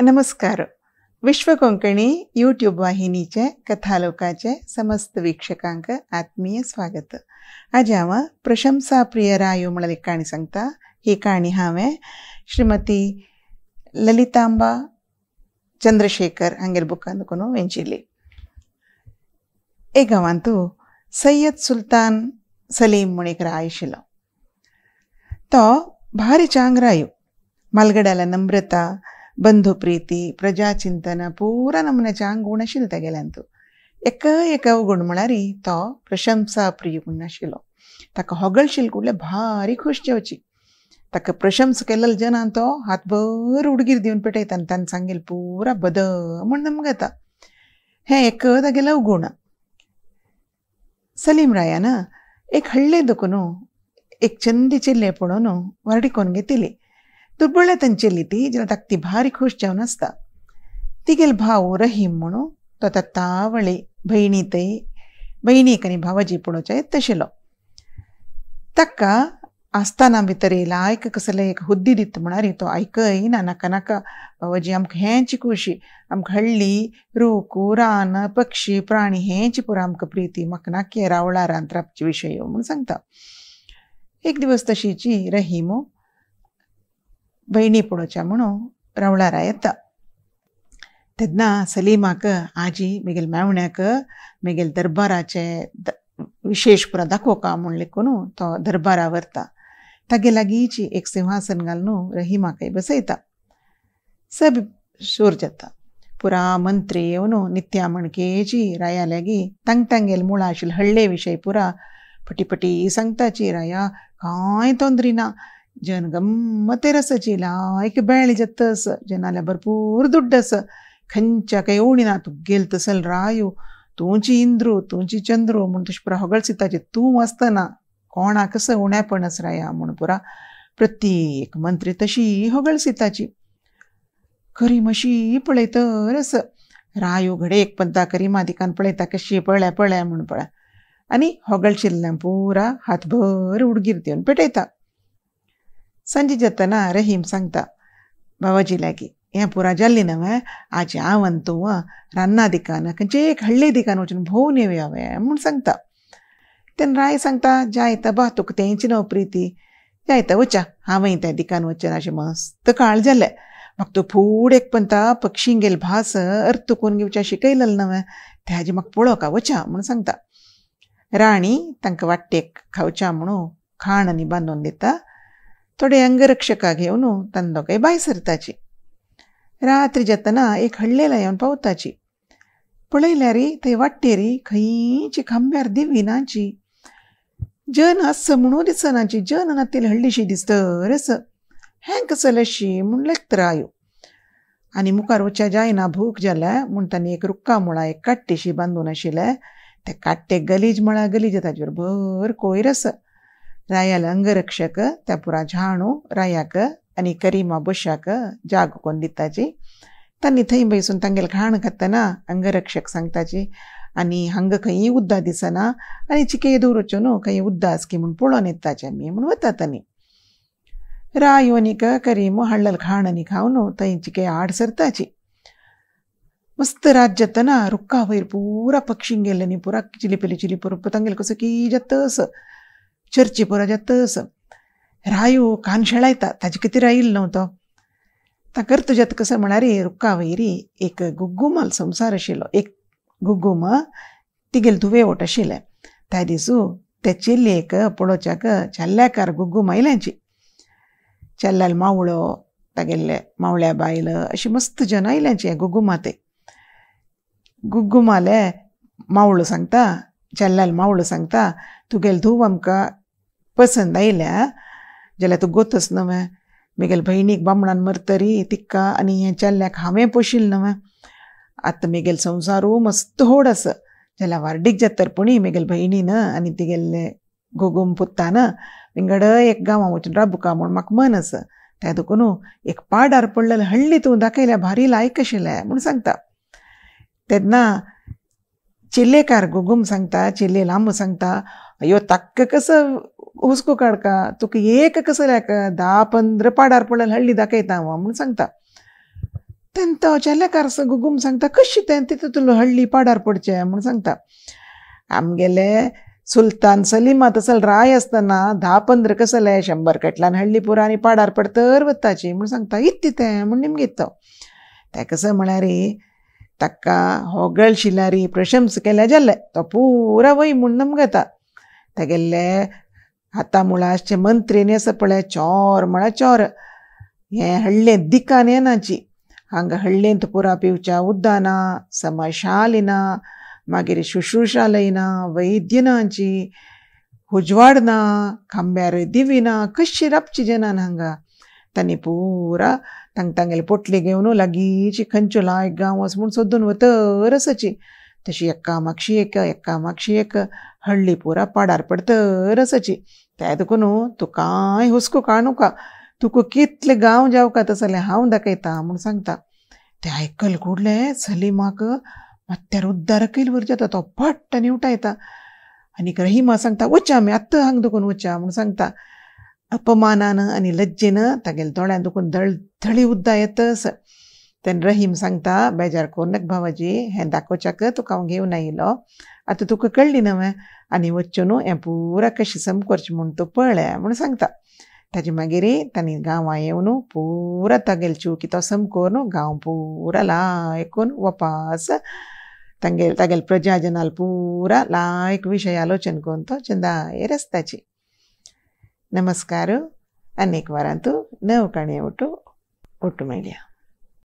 नमस्कार. विश्व कोंकणी यूट्यूब वाहिनीचे कथालोकाचे समस्त वीक्षकांक आत्मीय स्वागत. आज हांव प्रशंसा प्रिय रायो म्हळ्यार एक काणी सांगता. ही काणी हांवें श्रीमती ललितांबा चंद्रशेखर हांगेर बुकान दुकोन वेंचिल्ली. एक गांवांतू सय्यद सुलतान सलीम म्हूण एक राय आशिल्लो. तो भारी चांग रायो. मालगड्याला नम्रता, बंधुप्रीती, प्रजाचिंतन पुरा नमुन्याचे आंग गुण आशिल्ले तेगेल्यांतू. एक एक अवगुण म्हळ्यार तो प्रशंसा प्रिय म्हूण आशिल्लो. ताका होगळशील कुडले भारी खूश जावची. ताका प्रशंसा केल्ले जनान तो हातभर उडगीर दिवन पेटयता आनी ताणें सांगेल पुरा बद म्हूण नमगता. हें एक तागेलें अवगुण. सलीम रायान एक हळ्ळे दुखून एक चंदी चेल्ले पळोवन व्हारडीकोन घेतिली. दुर्बळ चेल्ली ती जाल्यार ताका ती भारी खूश जावन आसता. तिगेल भाव रहीम म्हणून तो तावळी भयणी थंय भयणीक आनी भावाजी पळोवच्या येत आशिल्लो. ताका आसतना भितर लायक कसले एक हुद्दी दिता म्हळ्यार तो आयकय ना. नाका नाका भावाजी, आमकां हेंची खुशी, आमकां हळ्ळी, रूख, रान, पक्षी, प्राणी हेंची पुरो आमकां प्रिती, म्हाका नाकी रावळा रान राबचे विशय म्हूण सांगता. एक दिवस तशीची रहीम भयणी पळोवच्या म्हणून रावळारा येता. तेन्ना सलीमाक आजी मेगेल मेवण्याक मेगेल दरबाराचे विशेश पुरा दाखोवका म्हूण लेखून तो दरबारा व्हरता. तागे लागींची एक सिंहासन घालून रहीमाकय बसयता. सब सूर जाता. पुरा मंत्री येवन नित्या म्हणकेची राया लागीं तांग तांगेल मुळां आशिल्ले हळ्ळे विशय पुरा फटी फटी सांगताची. राया कांय तोंदरी ना, जन गम्मतेर आसाची, लायक बेळ जाता आस, जनाल्या भरपूर दुड्ड आसा, खंयच्या काय उणी ना, तुगेल तसल रायो, तुंची इंद्रू, तुंची चंद्रू म्हूण तशें पुरा होगळसिताची. तूं आसतना कोणाक कसो उणेपण आस राया म्हूण पुरा प्रत्येक मंत्री तशी होगळसिताची. करीम अशी पळयतर आस रायो घडे एक पंता करीमा दिकान पळयता कशी पळय पळय म्हूण पळय आनी होगळशिल्ल्यान पुरा हातभर उडगीर दिवन पेटयता. सांजे जातना रहीम सांगता बाबाजी लागीं, हें पुरा जाल्ली न्हय आजी हांव आनी तूं रान्ना दिकान खंयचे एक हळ्ळे दिकान वचून भोंवन येवया म्हूण सांगता. तेन्ना राय सांगता, जायता बा, तुका तेंची न्हय प्रिती, जायता वचा, हांवय त्या दिकान वचन अशें मस्त काळ जालें. म्हाका तूं फुडें एक पंता पक्षींगेल भास अर्थ करून घेवच्या शिकयलें न्हय, त्याजी म्हाका पळोवका वचा म्हूण सांगता. राणी तांकां वाट्टेक खावच्या म्हणून खाण आनी बांदून दिता. थोडे अंगरक्षका घेवन तांकां दोगांय भायर सरताची. रात्री जातना एक हळ्ळेला येवन पावताची. पळयल्यार थंय वाट्टेरी खंयची खांब्यार दिवी नाची, जन आस म्हणून दिसनाची, जन नातील हळ्ळीशी दिसतर आस, हें कसलेशी म्हूण लेखता रायो. आनी मुखार वच्या जायना, भूक जाल्या म्हूण तांणी एक रुक्का मुळा एक काट्टेशी बांदून आशिल्लें. त्या काट्टेक गलीज म्हळ्यार गलीज, ताजेर भर कोयर आसा. रायाल अंगरक्षक त्या पुरा झाणू रायाक आनी करीमा बोशाक जाग कोन दिताची. तांणी थंय बैसून तांगेल खाण खातना अंगरक्षक सांगताची, आनी हांगा खंयी उद्दा दिसना आनी चिके दूर वचून खंय उद्दा आसकी म्हूण पळोवन येताचे आमी म्हूण वता तांणी. रायो आनी करीम हाडलें खाण आनी खावन थंय चिके आड सरताची. मस्त रात जातना रुक्का वयर पुरा पक्षींगेल आनी पुरा चिलीपिली चिलीपुर तांगेल कसो की जाता असो चर्ची पुरा जाता असो. रायो कान शेळायता, ताजे खातीर आयिल्लो न्हू तो. ताका अर्थ जाता कसो म्हळ्यार रुक्का वयरी एक गुग्गुमाल संवसार आशिल्लो. एक गुग्गुम तिगेल धुवे वट आशिल्लें. त्या दिसू त्या चेल्लेक पळोवच्याक चेल्ल्याकार गुग्गुम आयल्यांची. चेल्ल्याल मावळो, तागेले मावळ्या बायल अशी मस्त जन आयल्यांची गुग्गुमा. ते गुग्गुमाले मावळो सांगता, चेल्ल्याल मावळो सांगता, तुगेल धूव आमकां पसंद आयल्या जाल्यार तूं गोतस न्हय, मेगेल भयणीक बामणान मरतरी तिका आनी हें चेल्ल्याक हांवें पोशिल्लें न्हय, आतां मेगेल संवसारू मस्त होड आसा, जाल्यार वार्डीक जातर पुणी मेगेल भयणीन आनी तिगेले गोगोम पुत्तान विंगड एक गांवां वचून राबुका म्हूण म्हाका मन आसा, त्या देखून एक पाडार पडलेलें हळ्ळी तूं दाखयल्या भारी लायक आशिल्लें म्हूण सांगता. तेन्ना चेल्लेकार गोगोम सांगता, चेल्ले लांबू सांगता, अयो ताक्क कसो हुस्को काडका, तुका एक कसल्याक 10-15 पाडार पडलेलें हळ्ळी दाखयता हांव म्हूण सांगता. तेन्ना तो चेलेकार गुगूम सांगता कशी तें तितूंतलो हळ्ळी पाडार पडचें म्हूण सांगता. आमगेले सुलतान सलीमा तसल राय आसतना 10-15 कसले 100 कटल्यान हळ्ळी पुरा आनी पाडार पडतर वताची म्हूण सांगता. इत्ती तें म्हूण निमगीत तो तें कसं म्हळ्यार ताका होगळ शिलारी प्रशंस केल्या जाल्ले तो पुरा वय म्हूण नमगता. तेगेले हाता मुळा आसचे मंत्रीनी आसा पळय चोर म्हळ्यार चोर हें हळ्ळें दिकान येनाची. हांगा हळ्ळेंत पुरा पिवच्या उद्दाना समशालिना मागीर शुश्रूषालय ना वैद्य नाची उजवाड ना खांब्यार दिवी ना कशी राबची जनान हांगा. तांणी पुरा तांग तांगेले पोटली घेवन लागींची खंयचो लायक गांव वच म्हूण सोदून वतर आसाची. तशी एका मागशी एक एका मागशी एक हळ्ळी पुरा पाडार पडतर आसाची. ते देखून तूं कांय हुस्को काडनुका तुका कितले गांव जावका तसले हांव दाखयता म्हूण सांगता. ते आयकल कुडले सलीमाक मात्यार उद्दार कैल वर जाता तो पट्ट आनी उठायता आनी रहीमा सांगता वचा आमी आत्तां हांग दुखून वचा म्हूण सांगता. अपमानान आनी लज्जेन तागेले दोळ्यान दुखून धळधळी उद्दा येतस. तेन्ना रहीम सांगता बेजार कोन्नक भावाजी हें दाखोवच्याक तुका हांव घेवन आयिल्लो आतां तुका कळ्ळी न्हय आनी वच्चो न्हू हें पुरा कशें सम करचें म्हूण तूं पळय म्हूण सांगता. ताजे मागीर तांणी गांवां येवन पुरा तागेले चुकी तो सम करून गांव पुरा लायकून वपास तांगेले तागेले प्रजाजनाल पुरा लायक विशय आलोचन करून तो चंदाय रस्त्याची. नमस्कार. अनेक वारांतू नव काणये ओटू ओटू मेळया.